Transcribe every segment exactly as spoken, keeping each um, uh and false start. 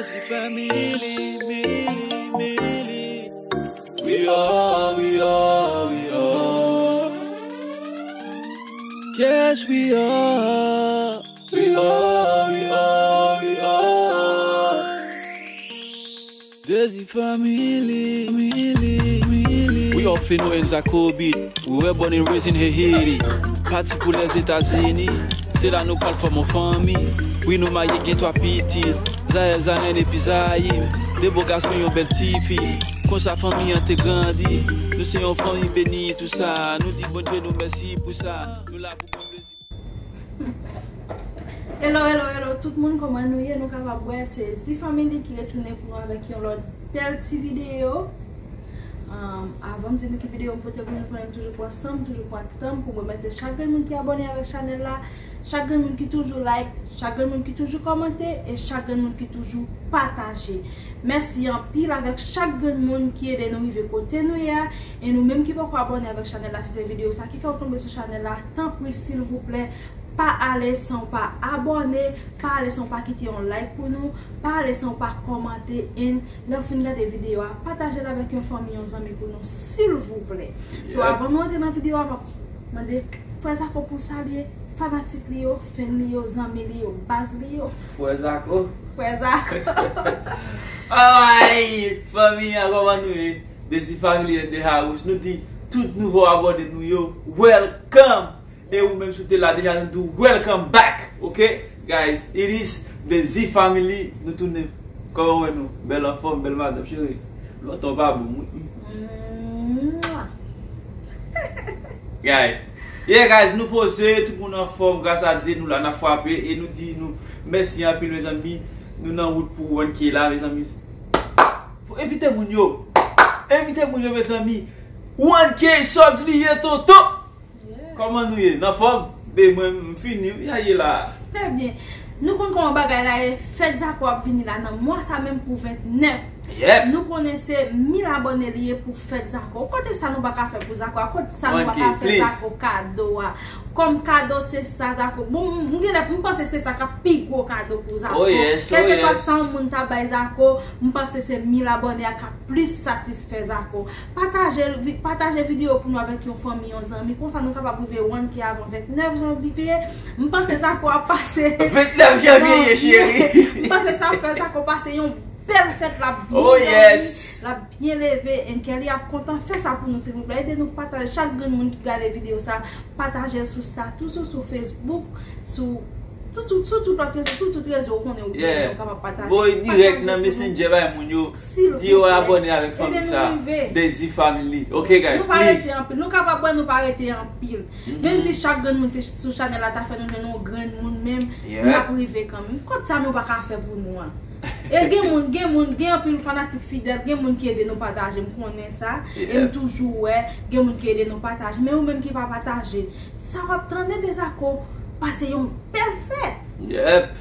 Desi Family, Mili, Mili. We are, we are, we are. Yes, we are. We are, we are, we are. Desi Family, Mili, Mili. We are Feno and Zakobi. We were born and raised in Haiti. Pati pou Lèzetazini. Se la nou pral fòm yon fanmi. Wi, nou marye, gen twa pitit. Zael, Zayen epi Zayim. De bo gason, yon bèl tifi. Konsa fanmi an te grandi. Nou se yon fanmi beni, tou sa. Nou di Bondye nou mèsi pou sa. Nou la pou bon plezi. Hello, hello, hello, tout moun, kòman nou ye? Nou kapab wè se Zi Family ki retounen pou nou avèk yon lòt bèl ti videyo. Um, avan m di nou ki videyo m pote pou nou, fò m toujou pran san m, toujou pran tan m pou m remèsye chak grenn moun ki abòne avèk chanèl la, chak grenn moun ki toujou like, chak grenn moun ki toujou kòmante e chak grenn moun ki toujou pataje. Mèsi anpil avèk chak grenn moun ki ede nou rive kote nou ye a. E nou menm ki poko abòne avèk chanèl la, si se videyo sa ki fè w tonbe sou chanèl la, tanpri, silvouplè, pa ale san w pa abòne, pa ale san w pa kite yon like pou nou, pa ale san w pa kòmante, and lè w fin gade videyo a, pataje l avèk yon fanmi, yon zanmi pou nou, silvouplè. So, avan nou antre nan videyo a, m ap mande frè Zako pou salye fanatik li yo, fan li yo, zanmi li yo, baz li yo. Frè Zako. Frè Zako. Alright, fanmi a, kòman nou ye? Desi Family in the house. Nou di tout nouvo abòne nou yo, welcome! E ou menm si w te la deja, nou di w welcome back, ok? Guys, it is the Zi Family. Nou tounen. Kòman w wè nou? Bèl anfòm, bèl madanm, cheri. Lontan w pa bon, wi. Guys, yeah, guys, nou poze, tout moun anfòm, gras a Dye, nou la, n ap frape, e nou di nou mèsi anpil, mezanmi. Nou nan wout pou one K la, mezanmi. Fò envite moun yo. Envite moun yo, mezanmi. One K subs li ye, tonton. Kòman nou ye? Nan fòm? Be, mwen, m fini, wi, a ye la. Trè byen. Nou konn kòman bagay la ye. Fèt Zako ap vini la nan mwa sa menm pou vennèf. Yep. Nou konnen se mil abòne li ye pou fèt Zako. Kote sa nou pa ka fè pou Zako a? Kote sa nou pa ka fè Zako kado a? Kòm kado se sa Zako. Bon, m genlè m panse se sa k ap pi gwo kado pou Zako. Oh yes, oh yes. Kèlkeswa sa yon moun ta bay Zako, m panse se mil abòne a k ap plis satisfè Zako. Pataje, pataje videyo pou nou avèk yon fanmi, yon zanmi. Konsa nou kapab rive one K avan vennèf janvye. M panse Zako ap pase. Vennèf janvye, cheri. M panse sa ap fè Zako pase yon bèl fèt, l ap byen Oh, dòmi, yes. L ap byen leve, and Kelly ap kontan. Fè sa pou nou, silvouplè. Ede nou pataje. Chak grenn moun ki gade videyo sa, pataje l sou status ou, sou Facebook, sou tout, sou, sou tout lòt rezo, sou tout rezo ou konnen ou Yeah. ou kapab pataje. Voye dirèk Pataje nan pou nou. Messenger bay moun yo. Silvouplè. Di yo abòne avèk fanmi Ede nou sa. Rive. Desi Family. Ok, guys, Nou pa please. Rete anpil. Nou kapab wè nou pa rete anpil. Menm si chak grenn moun se sou chanèl la ta fè nou jwenn yon grenn moun menm, Yeah. n ap rive kanmenm. Kot sa nou pa ka fè pou nou an? E gen moun, gen moun, gen anpil fanatik fidèl, gen moun ki ede nou pataje, m konnen sa. E m Yeah. toujou wè, gen moun ki ede nou pataje. Men ou menm ki pa pataje, sa w ap tande de Zako pase yon bèl fèt. Yep.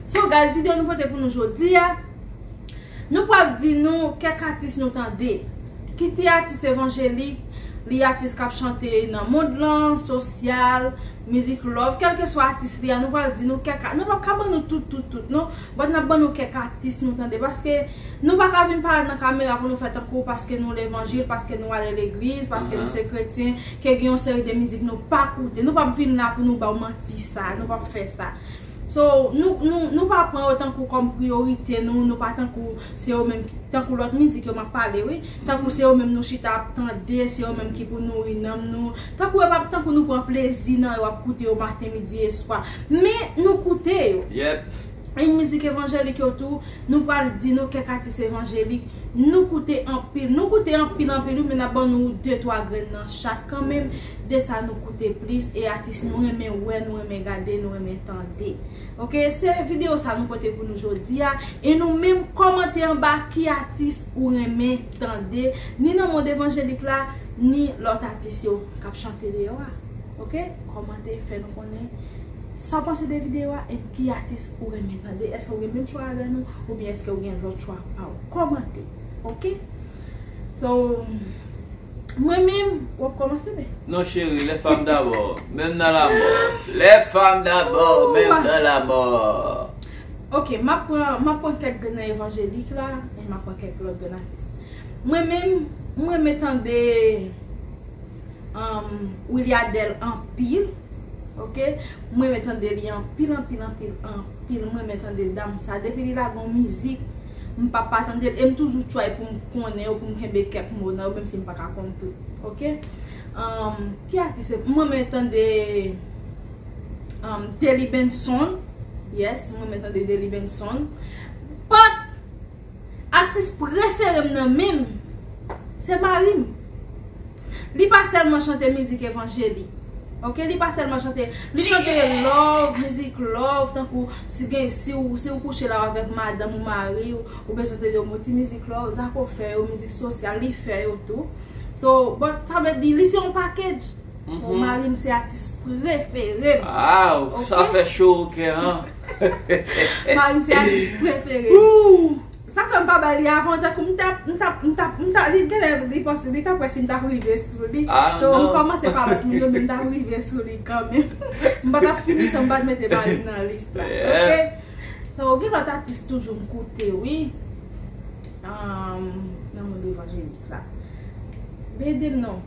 So guys, videyo nou pote pou nou jodi a, nou pral di nou kèk atis nou tande. Kit li atis evanjelik, li atis k ap chante nan mond lan, sosyal, mizik love, kèlkeswa atis li a, nou pral di nou kèk a-, nou p ap ka ban nou tout, tout, tout, non. But n ap ban nou kèk atis nou tande, paske nou pa ka vin parèt nan kamera pou nou fè tankou paske nou levanjil, paske nou ale legliz, paske nou se kretyen, ke gen yon seri de mizik nou pa koute. Nou p ap vin la pou nou ba w manti sa, nou p ap fè sa. So, nou, nou, nou pa pran yo tankou kòm priyorite nou, nou pa tankou se yo menm ki, tankou lòt mizik yo m ap pale, wi. Tankou se yo menm nou chita ap tande, se yo menm ki pou nouri nanm nou. Tankou yo pa tankou nou pran plezi nan yo, ap koute yo maten, midi e swa. Men nou koute yo. Yep. E mizik evanjelik yo tou, nou pral di nou kèk atis evanjelik nou koute anpil. Nou koute anpil, anpil, wi, men n ap ban nou de, twa grenn nan chak kanmenm. De sa nou koute plis, e atis nou renmen wè, nou renmen gade, nou renmen tande. Ok, se videyo sa nou pote pou nou jodi a. E nou menm, kòmante anba ki atis ou renmen tande, ni nan mond evanjelik la, ni lòt atis yo k ap chante deyò a. Ok? Kòmante, fè nou konnen sa w panse de videyo a, e ki atis ou renmen tande. Èske ou gen menm chwa avè nou, oubyen èske ou gen lòt chwa pa w? Kòmante. Ok? So, mwen menm, w ap kòmanse, men. Non, cheri, les femmes d'abord, même dans la mort. Les femmes d'abord, même dans la mort. Ok, m ap pran, m ap pran kèk grenn nan evanjelik la, e m ap pran kèk lòt grenn atis. Mwen menm, m renmen tande um, Willy Adèle anpil. Ok, m renmen tande li anpil, anpil, anpil, anpil. M renmen tande dam sa. Depi li lage yon mizik, m pa pa tande l. E m toujou try pou m konnen yo, pou m kenbe kèk mo nan yo, menm si m pa ka konn tout. Ok? Um, ki atis se? M renmen tande um, Delly Benson. Yes, m renmen tande Delly Benson. But, atis prefere m nan menm, se mari m. Li pa sèlman chante mizik evanjelik. Ok, li pa sèlman chante, li chante love, mizik love, tankou si gen, si w, si w kouche la avèk madanm ou mari w, ou bezwen tande yon ti mizik love, Zako fè yo, mizik sosyal, li fè yo tou. So, but, sa vle di, li se yon package. Bon, mari m se atis prefere m. Aw, sa fè cho o kè, an. Mari m se atis prefere m. Sa fè m pa bay li avan, tankou m t ap, m t ap, m t ap, m t ap, li genlè li panse, li t ap wè si m t ap rive sou li. So, m kòmanse pa bat moun yo, men m t ap rive sou li kanmenm. M pa t ap fini san m pa t mete mari m nan lis la. Ok? So, gen lòt atis toujou m koute, wi. Um, nan mond evanjelik la. Ede m non.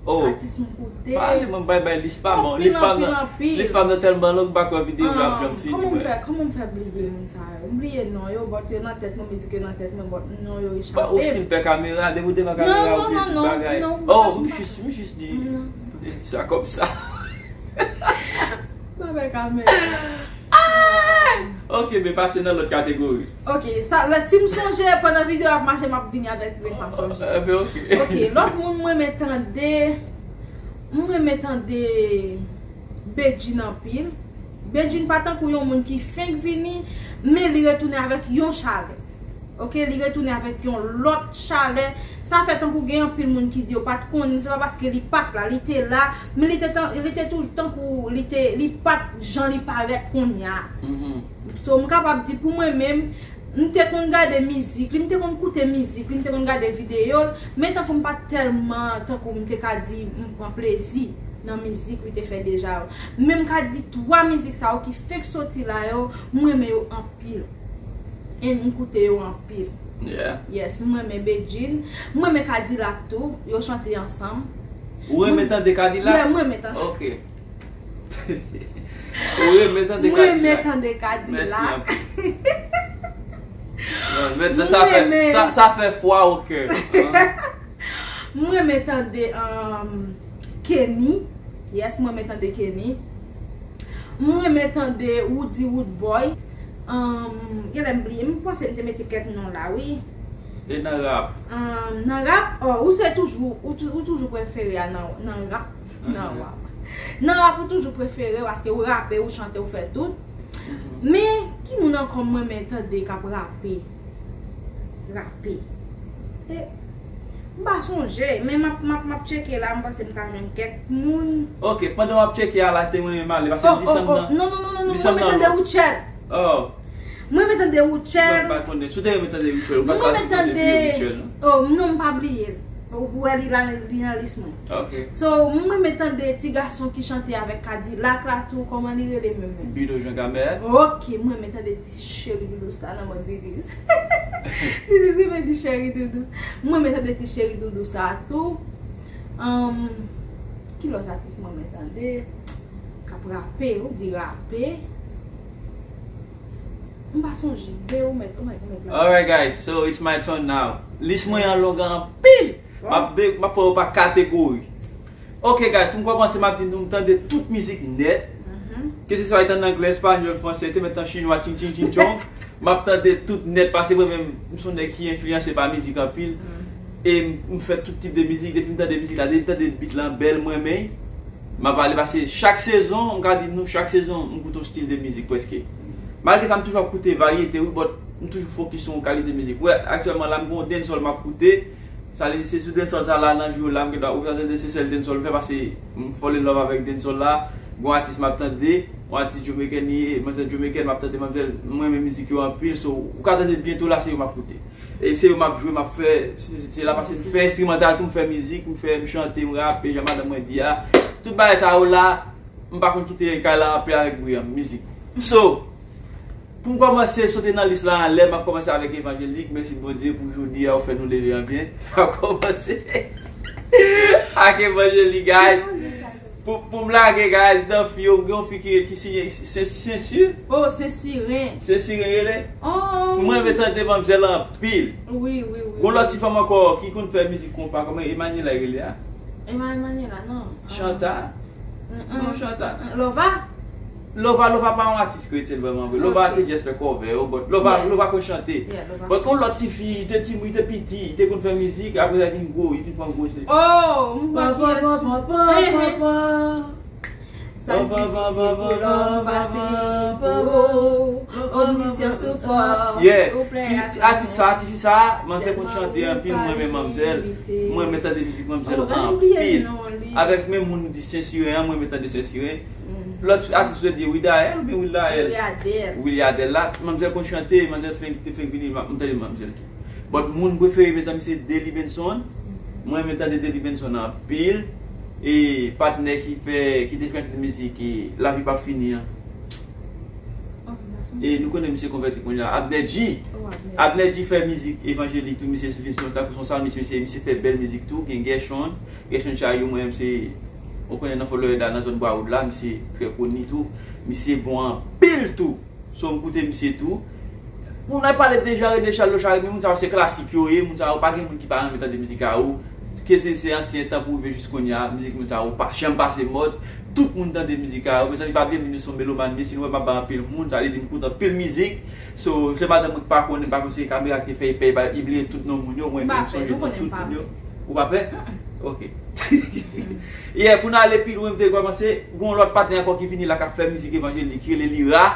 Oh, atis m koute. Pale mwen bay bay lis pa m. Lis pa m nan, lis pa m nan tèlman long, m pa kwè videyo la ap janm fini. Kòman m fè, kòman m fè bliye moun sa yo? M bliye non yo, but yo nan tèt mwen, mizik yo nan tèt mwen, but non yo echape m. Ou stil pè kamera, depi w devan kamera, ou bliye tout bagay. Oh, m jis, m jis di, di sa kòmsa. Sa fè kamera. Ok, men pase nan lòt kategori. Ok, sa, lè, si m sonje, pandan videyo ap mache, m ap vini avèk grenn sa m sonje. Enben, ok. Ok, lòt moun mwen renmen tande, mwen renmen tande Bedjine anpil. Bedjine pa tankou yon moun ki fenk vini, men li retounen avèk yon chalè. Ok, li retounen avèk yon lòt chalè. Sa fè tankou gen anpil moun ki di yo pa t konnen, se pa paske li pa t la, li te la, men li te, tan, li te toujou tankou li te, li pa t jan li parèt kounye a. So, m kapab di pou mwen menm, m te konn gade mizik li, m te konn koute mizik li, m te konn gade videyo l, men tankou m pa t tèlman, tankou m te ka di, m pran plezi nan mizik li te fè deja yo. Men m ka di twa mizik sa yo ki fenk soti la yo, m renmen yo anpil. And m koute yo anpil. Yes, m renmen Bedjine. M renmen Kadilak tou. Yo chante ansanm. Ou renmen tande Kadilak? Yeah, m renmen tande. Ok. Ou renmen tande Kadilak? M renmen tande Kadilak. Mèsi anpil. Bon, mentnan sa fè, sa, sa fè fwa o kè. M renmen tande um, Kenny. Yes, m renmen tande Kenny. M renmen tande Roody Roodboy. Um, genlè m bliye, m panse m te mete kèk non la, wi. E nan rap? Um, nan rap, oh, ou se toujou, ou, tou- ou toujou prefere a nan, nan rap. Nan rap. Nan rap, ou toujou prefere, paske ou rape, ou chante, ou fè tout. Men, ki moun ankò mwen renmen tande k ap rape? Rape. E, m pa sonje, men m ap, m ap, m ap tcheke la, m panse m ka jwenn kèk moun. Ok, pandan w ap tcheke a la, te mwen menm ale, paske li sanm nan. Non, non, non, non, non, mwen renmen tande Rutshelle. Oh. Mwen renmen tande Rutshelle. Mwen pa konnen. Si w te renmen tande Rutshelle, ou pa sa sipoze bliye Rutshelle, non? Oh, non, m pa bliye l. Ou wè li la, li nan lis mwen. Ok. So, mwen renmen tande ti gason ki chante avèk Kadilak la tou, kòman li rele menm menm? Bido Jean Camel. Ok, mwen renmen tande ti cheri doudous la nan mòd Didis. Didis renmen di cheri doudous. Mwen renmen tande ti cheri doudous sa tou. Um, ki lòt atis mwen renmen tande? K ap rape, ou di rape. M pa sonje. De ou mèt, ou mèt, ou mèt la. Alright, guys, so it's my turn now. Lis mwen an long anpil. M ap de, m ap pran yo pa kategori. Ok, guys, pou m kòmanse, m ap di nou, m tande tout mizik nèt. Ke se swa li t an anglè, espanyòl, fransè, te mèt an chinwa, tching, tching, tching, tchong. M ap tande tout nèt, paske mwen menm, m se yon nèg ki enfliyanse pa mizik anpil. E m, m fè tout tip de mizik, depi m tande mizik la, depi m tande beat lan bèl, m renmen. M ap ale, paske chak sezon, m ka di nou, chak sezon, m koute yon stil de mizik, prèske. Malgre sa, m toujou ap koute varyete, wi, but m toujou fokis sou yon kalite mizik. Wè, aktyèlman la, m gen yon dancehall m ap koute. Sa vle di se sou dancehall sa la, nan jou yo la, m gen dwa, ou ka tande se sèl dancehall m fè, paske m fall in love avèk dancehall la. Gen yon atis m ap tande, yon atis Jamaican li ye, manzè Jamaican, m ap tande manzè, m renmen mizik yo anpil, so, ou ka tande byento la, se yo m ap koute. E se yo m ap jwe, m ap fè, se, se, se la, paske m fè enstrimantal tou, m fè mizik, m fè, m chante, m rape, jan madanm mwen di a. Tout bagay sa yo la, m pa konn kite kay la anpè avèk bri an, mizik. So, Pou m kòmanse sote nan lis la anlè, m ap kòmanse avèk Evanjelik. Mèsi Bondye pou jodi a, ou fè nou leve an byen. M ap kòmanse ak Evanjelik, guys. Pou, pou m lage, guys, nan fi yo, gen yon fi ki, ki siyen Sen, Sen Sir. Oh, Sen Siren. Sen Siren rele. Oh. Mwen renmen tande manmzèl anpil. Wi, wi, wi. Gon lòt ti fanm ankò ki konn fè mizik konpa, kòman Emmanuela rele a? Emma Emmanuela, non. Chanta? Non, Chanta. Lova? Lova, Lova pa yon atis kretyèn vrèman vre. Lova te just fè cover yo, but Lova, Lova konn chante. But yon lòt ti fi, li te timoun, li te piti, li te konn fè mizik, apre sa li vin gwo, li vin pran gwo se. Oh, m pa ki pa, pa, pa, pa, pa, pa. Sa difisil pou lòm pase pou ou. Omisyon sou fò. Yeah. Ti, ti atis sa, ti fi sa, manzè konn chante anpil, mwen renmen manzèl. Mwen renmen tande mizik manzèl anpil. Avèk menm moun di Sen Siren an, mwen renmen tande Sen Siren. Lòt atis ou te di Widael oubyen Wildael? Williadel. Williadel la, manzèl konn chante, manzèl fenk, te fenk vini, m ap tande manzèl tou. But moun prefere mezanmi se Delly Benson. Mwen renmen tande Delly Benson anpil. E patnè ki fè, ki te fè mizik e Lavi p ap fini an. E nou konnen misye konvèti kounye a. Abner G. Abner G fè mizik evanjelik tou, misye vin son tankou son salmis, misye, misye fè bèl mizik tou, gen Gershon. Gershon Chariot, mwen menm se, ou konnen nan Florida, nan zòn Broward la, misye trè koni tou. Misye bon anpil tou. So, m koute misye tou. Pou n al pale de Jean René Charles, Lochard, men moun sa yo se klasik yo ye, moun sa yo pa gen moun ki pa renmen tande mizik a yo. Ke se, se ansyen tan pou rive jis kounye a, mizik moun sa yo pa janm pase mòd. Tout moun tande mizik a yo. Mezanmi, pa bliye m di nou se yon melomàn, men si nou wè m ap bay anpil moun, sa vle di m koute anpil mizik. So, se madanm mwen ki pa konnen, m pa konn si se kamera ki te fè li pè, li bliye tout non moun yo, mwen menm m sonje non tout moun yo. Ou pa pè? Ok. Yeah, pou n ale pi lwen, m te kòmanse, gon lòt patnè ankò ki vini la k ap fè mizik evanjelik, ki rele Lira.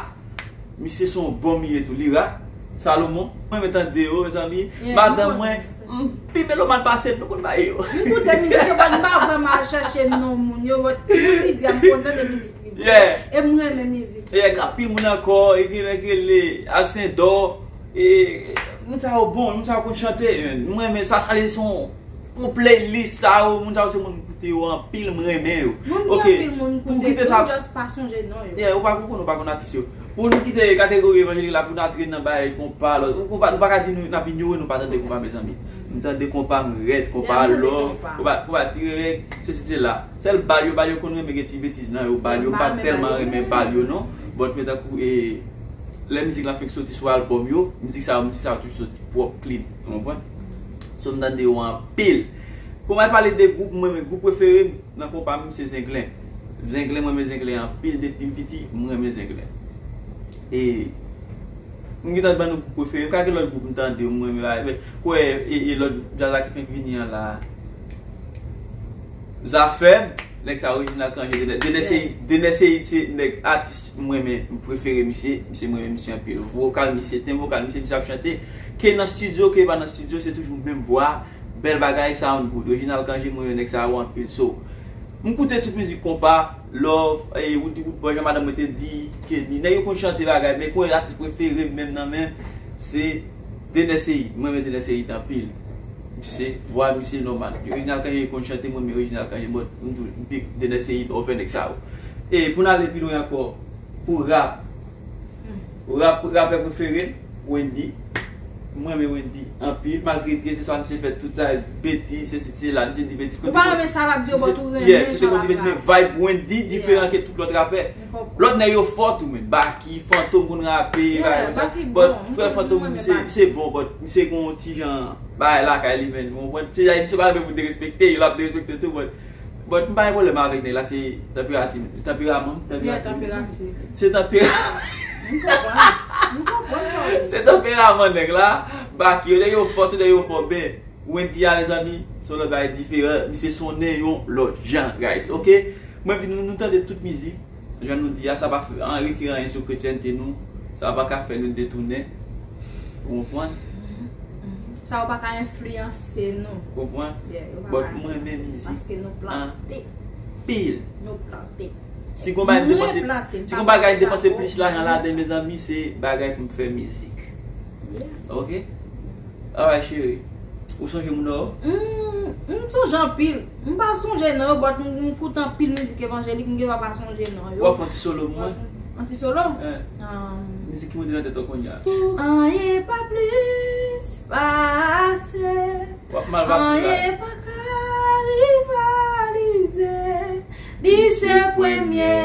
Misye se yon bon miye tou, Lira Salomon. Mwen renmen tande yo, mezanmi. Madanm mwen, m pi melomàn pase m, nou konn bagay yo. M koute mizik yo, but m pa vrèman al chèche non moun yo, but moun ki di a m konn tande mizik li bon. E m renmen mizik li. Yeah, gen anpil moun ankò, e gen lè ki rele Alcindor, e moun sa yo bon, moun sa yo konn chante, man. Mwen renmen sa, sa vle di se yon Pou playlist sa yo, moun sa yo se moun m koute yo anpil, m renmen yo. Ok, pou kite sa. Moun just pa sonje non yo. Yeah, ou pa konn, ou pa konn atis yo. Pou nou kite kategori evanjelik la, pou nou antre nan bagay konpa, lòt, ou konpa, nou pa ka di nou, n ap inyore, nou pa tande konpa, mezanmi. M tande konpa, m rèd, konpa, lò, konpa, konpa dirèk, sesi, sela. Sèl bal yo, bal yo konn renmen gen ti betiz nan yo, bal yo, m pa tèlman renmen bal yo, non. But, men tankou, e, lè mizik la fenk soti sou album yo, mizik sa yo, mizik sa yo toujou soti pwòp, clean, ou konprann? So, m tande yo anpil. Pou m al pale de gwoup, mwen, men gwoup prefere m nan konpa m, se Zenglen. Zenglen, mwen renmen Zenglen anpil. Depi m piti, mwen renmen Zenglen. E m gentan ban nou gwoup prefere m. Ka gen lòt gwoup m tande, mwen renmen, men kwè, e, e lòt djaz la ki fenk vini an la. Zafèm, nèg sa orijinal Kanje, Dener, Dener Ceïde, Dener Ceïde se nèg atis mwen renmen, m prefere misye, misye mwen renmen misye anpil. Vokal misye, ten vokal misye, misye ap chante. Ke nan studio, ke pa nan studio, se toujou menm vwa. Bèl bagay, sound good. Orijinal Kanje, mwen renmen nèg sa yo anpil. So, m koute tout mizik konpa, love, e, Roody Roodboy, jan madanm mwen te di, Kenny. Nèg yo konn chante bagay, men kounye a atis prefere m menm nan men, se Dener Ceïde. Mwen renmen Dener Ceïde anpil. Misye, vwa misye nòmal. Reginald Kanje konn chante, mwen renmen Reginald Kanje, but m tou, m pi Dener Ceïde over nèg sa yo. E pou n ale pi lwen ankò, pou rap. Rap, rapè prefere m, Wendy. Mwen renmen Wendy anpil, malgre ke se sa misye fè tout sa, betiz, se siti, se la, misye di betiz. Ou pa renmen sa l ap di yo, but ou renmen jan l ap rape. Yeah, se te konn di betiz, men vibe Wendy diferan ke tout lòt rapè. Lòt nèg yo fò tou, men Baky, Fantom konn rape, bagay konsa. But frè Fantom, misye, misye bon, but misye gon ti jan bagay lakay li, men, ou konprann? Se misye pa renmen pou derespekte, l ap derespekte tou, but, but m pa gen pwoblèm avèk nèg la, se tanperati, tanperaman, tanperati. Se tanpera- M konprann. M konprann sa w di. Se tanperaman nèg la, Baky yo, nèg yo fò tou, nèg yo fò, ben, Wendy a, mezanmi, se yon lòt bagay diferan. Misye sonnen yon lòt jan, guys. Ok? Mwen vin nou, nou tande tout mizik. Jan nou di a, sa pa fè, an retire anyen sou kretyènte nou. Sa pa ka fè nou detounen. Ou konprann? Sa yo pa ka enfliyanse nou. Konprann? Yeah, yo pa ka. But mwen renmen mizik paske nou plante. Anpil. Nou plante. Si gon bagay m depanse, si gon bagay m depanse plis lajan ladan, mezanmi, se bagay pou m fè mizik. Ok? Alright, cheri. Ou sonje moun nan yo? M, m sonje anpil. M pa sonje non yo, but m, m koute anpil mizik evanjelik, m gen dwa pa sonje non yo. W ap fè yon ti solo pou mwen? Yon ti solo? Eh. Um, Mizik ki monte nan tèt ou kounye a. Anyen pa plis pase. W ap mal pase la. Anyen pa ka rivalize. Li se premye,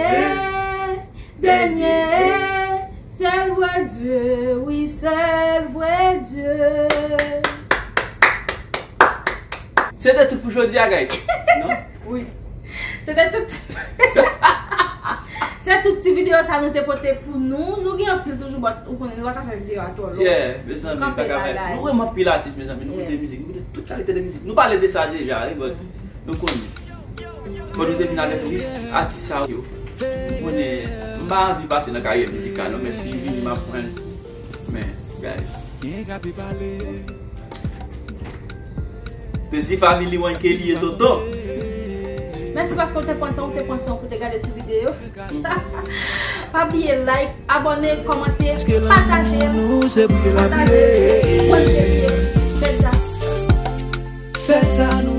dènye, sèl vrè Dye, wi, sèl vrè Dye. Se te tout pou jodi a, guys. Non? Wi. Se te tout. Se tout ti videyo sa nou te pote pou nou. Nou gen anpil toujou, but ou konnen nou pa ka fè videyo a twò long. Yeah, mezanmi, pa ka fè. Nou renmen anpil atis, mezanmi. Nou pote mizik, nou pote tout kalite de mizik. Nou pale de sa deja, wi, but nou konnen. Fò nou te vin avèk lis atis sa yo. Nou konnen, m pa anvi pase nan karyè mizikal, non, men si vini, m ap pran l. Men, guys. Te si Family One ke li ye, tonton. Mèsi paske w te pran tan, w te pran san w pou te gade ti videyo. Pa bliye like, abòne, kòmante, pataje, pataje, pran ke li ye. Bèl sa. Sèl sa nou